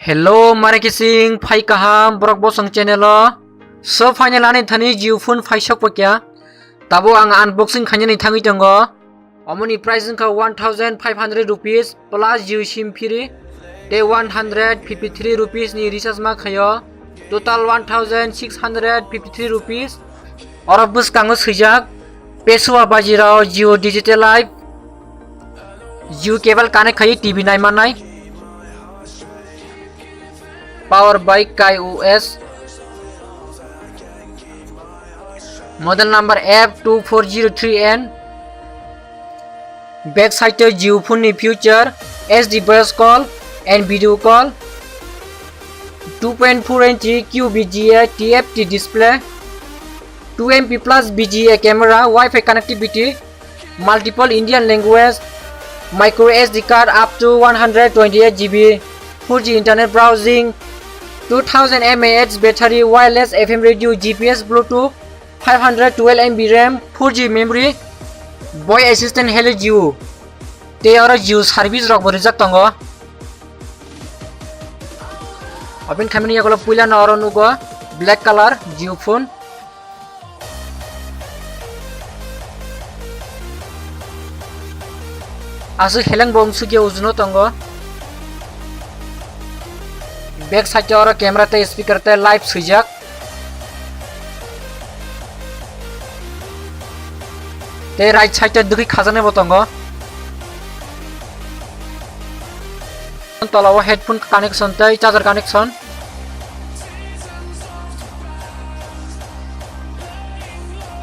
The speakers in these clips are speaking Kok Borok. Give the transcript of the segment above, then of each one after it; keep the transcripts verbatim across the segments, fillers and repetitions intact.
Hello, mare kising, phai kaham, borok bosong channel o. So, final ani thani Jio phone phai sok pakya. Tabo ang unboxing khainani thangwi tongo. Omoni price wngkha one thousand five hundred rupees plus Jio sim free. Tei one hundred fifty three rupees ni recharge ma khayo. Total one thousand six hundred fifty three rupees. Oro bwskango swijak Pesua Bajirao Jio Digital Life. Jio cable connect khai T V nai manai. Power by Kai O S. Model number F two four zero three N. Back side o Jio phone ni feature, H D voice call and video call, two point four inch Q V G A T F T display, two M P plus V G A camera, Wi-Fi connectivity, multiple Indian language, micro S D card up to one hundred twenty-eight G B, four G internet browsing, two thousand mAh battery, wireless F M radio, G P S, Bluetooth, five hundred twelve M B RAM, four G memory, voice assistant hello Jio. Tei oro Jio service rok bo rijak tongo. Open khaimani yagulo puila no oro nugo black color Jio phone. Aswk heleng bo wngsukya ujuno tongo. Back side o oro camera tei speaker tei live swijak. Tei right side o dwgwi khajaknai bo tongo. Tola o headphone connection tei charger connection.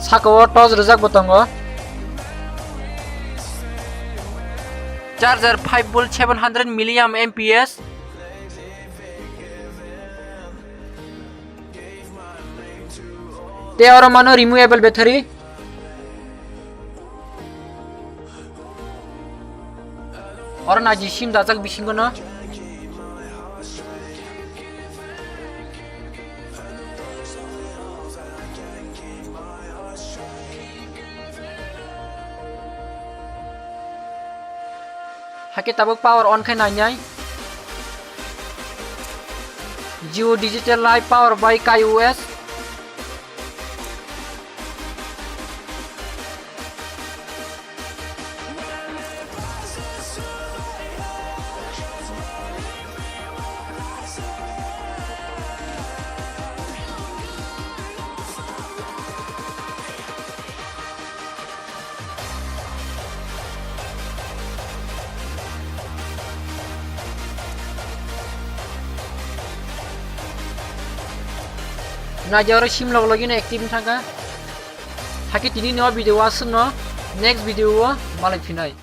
Saka o torch rijak bo tongo. Charger five volt seven hundred milliamp M P S. Tei oro mano removable battery. Oro naji sim dajak bisingo no. Hakhe tabuk power on khai nainai. Jio Digital Life power by Kai O S. Naidi oro sim log logino active wngkha. Hakhe tini no video o aswkno, next video o malai phinai.